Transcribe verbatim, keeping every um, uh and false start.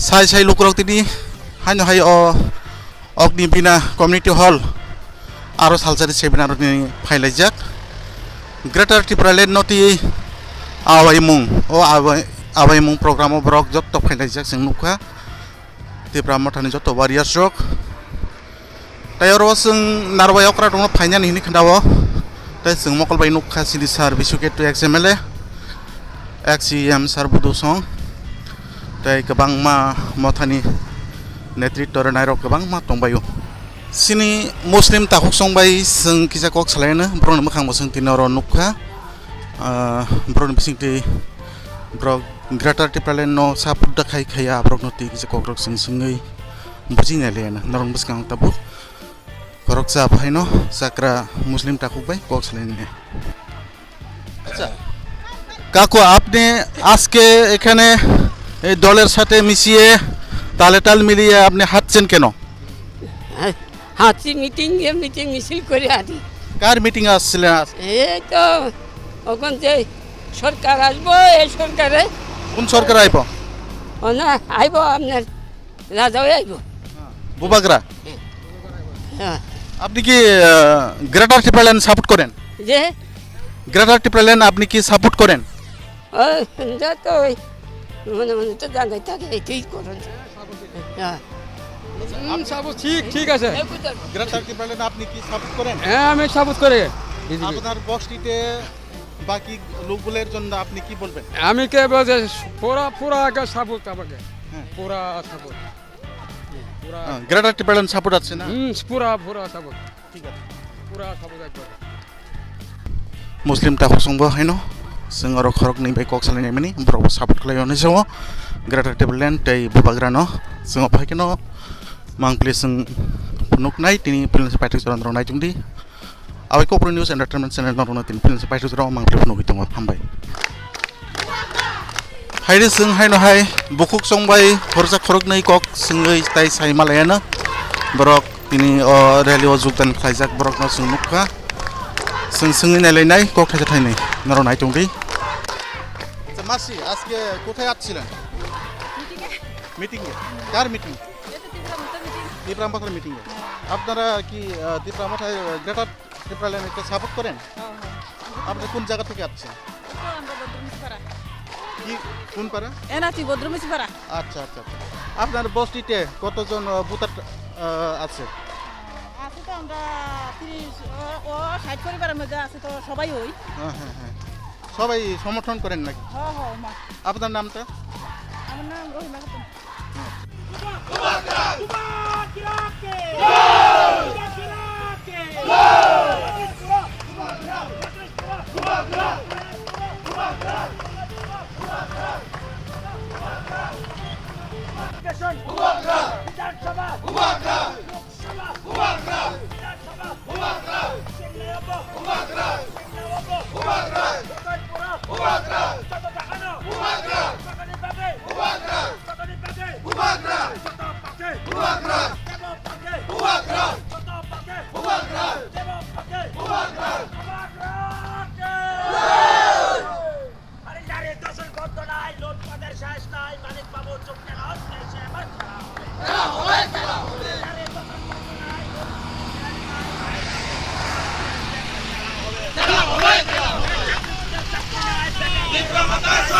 Sai sai lukurok tini haino hai o Ogni Bina Community Hall aro salsani seminar ni phailaijak. Greater Tipraland no twi awaimung, o awai-, awaimung program o borok jotto phailaijak chwng nukha. Tipra Mothani jotto warriors rok. Tai oro chwng Narwai okra tongno phainani hini khanda o. Tai chwng mokol bai nukha chini sir Bisu Ketu ex M L A, ex E M sir Budu Song. Tai kwbangma Mothani netritto rwnairok kwbangma tongbaio. Chini Muslim takhuk song bai chwng kisa kok salaino, borokni mwkhang bo chwng tini oro nukha. Ah, borokni bisingtwi borok Greater Tipraland no support da khai khaiya, borokno twi kisa kokrok chwng swngwi bujinai laiya na. Norok bwskang tabuk khoroksa phaino chakra Muslim takhuk bai kok salainai. আচ্ছা, কাকু, আপনি আজকে এখানে এই দলের সাথে মিশিয়ে, তালে তাল মিলিয়ে আপনি হাঁটছেন কেন? হ্যাঁ, হাঁটছি, মিটিং, এ মিটিং মিছিল করে হাঁটি। কার মিটিং আসছিলেন আজ? এই তো এখন যে সরকার আসবো, এই সরকারে কোন সরকার আইব? ও না, আইব আপনার রাজাও আইব। বুবাগ্রা। হ্যাঁ। আপনি কি, আহ, গ্রেটার টিপ্রাল্যান্ড সাপোর্ট করেন? যে? গ্রেটার টিপ্রাল্যান্ড আপনি কি সাপোর্ট করেন? ও, যা তো ওই মনে মনে তো জানাই থাকে, এটাই করেন। হ্যাঁ। আমি সাপোর্ট, ঠিক, ঠিক আছে। এই বুঝলেন? গ্রেটার টিপ্রাল্যান্ড আপনি কি সাপোর্ট করেন? হ্যাঁ, আমি সাপোর্ট করি বিজেপি। আপনার বস্তিতে বাকি লোকগুলোর জন্য আপনি কি বলবেন? আমি কে বলছে, পুরা, পুরা আগে সাপোর্ট আমাকে। হ্যাঁ। পুরা সাপোর্ট। পুরা। হ্যাঁ, গ্রেটার টিপ্রাল্যান্ড সাপোর্ট আছে না? হুম, পুরা, পুরা সাপোর্ট। ঠিক আছে। পুরা সাপোর্ট একবার। Muslim takhuk songbo haino, chwng oro khoroknwi bai kok salainai mani, borokbo support khlai hwnwi sao, Greater Tipraland tei Bubagrano, chwng o phai kheno, mangpili chwng nuknai, tini film se paithak chwrang rok nai chwngdi. Abai Kokborok News Entertainment Channel norokno tini film se paithak chwrang mangpili phunugwi tongo, hambai. Hairi chwng haino hai bukhuk chongbai khoroksa khoroknwi kok swngwi tai sai malaiano borok tini o rally o jogdan khlaijak borokno chwng nukha. Chwng swngwi nailainai kok thaisa thainwi norok nai tongdi. আচ্ছা, মাসি, আজকে কোথায় আসছিলেন? মিটিংয়ে। মিটিংয়ে? কার মিটিং? এই তো ত্রিপুরা মথা মিটিং। ত্রিপুরা মথার মিটিংয়ে। হ্যাঁ। আপনারা কি, আহ, ত্রিপুরা মথায়, আহ, গ্রেটার ত্রিপুরাল্যান্ডকে সাপোর্ট করেন? হ্যাঁ, হ্যাঁ। আপনি কোন জায়গা থেকে আসছেন? এই তো আমরা বদ্রমুচিপাড়া। কি, কোন পাড়া? এনাচি বদ্রমুচিপাড়া। আচ্ছা, আচ্ছা, আচ্ছা। আপনার বস্তিতে কতজন, আহ, ভোটার, আহ, আছে? আছে তো আমরা তিরিশ, ও, ও ষাট পরিবারের মধ্যে আছে তো সবাই ওই। হ্যাঁ, হ্যাঁ, হ্যাঁ। সবাই সমর্থন করেন নাকি? হ্যাঁ, হ্যাঁ, মা। আপনার নামটা? আমার নাম রহিমা খাতুন। বিধানসভা। আরে যারে দোষর গন্ধ নাই, লোটপাটের শেষ নাই, মানিক বাবু চুপ কেন? দেশে আবার খেলা হবে। খেলা হবে, খেলা হবে। যারে দোষর গন্ধ নাই, লোটপাটের শেষ নাই, মানিক বাবু চুপ কেন? খেলা হবে, খেলা হবে। বিক্রম আকাশ!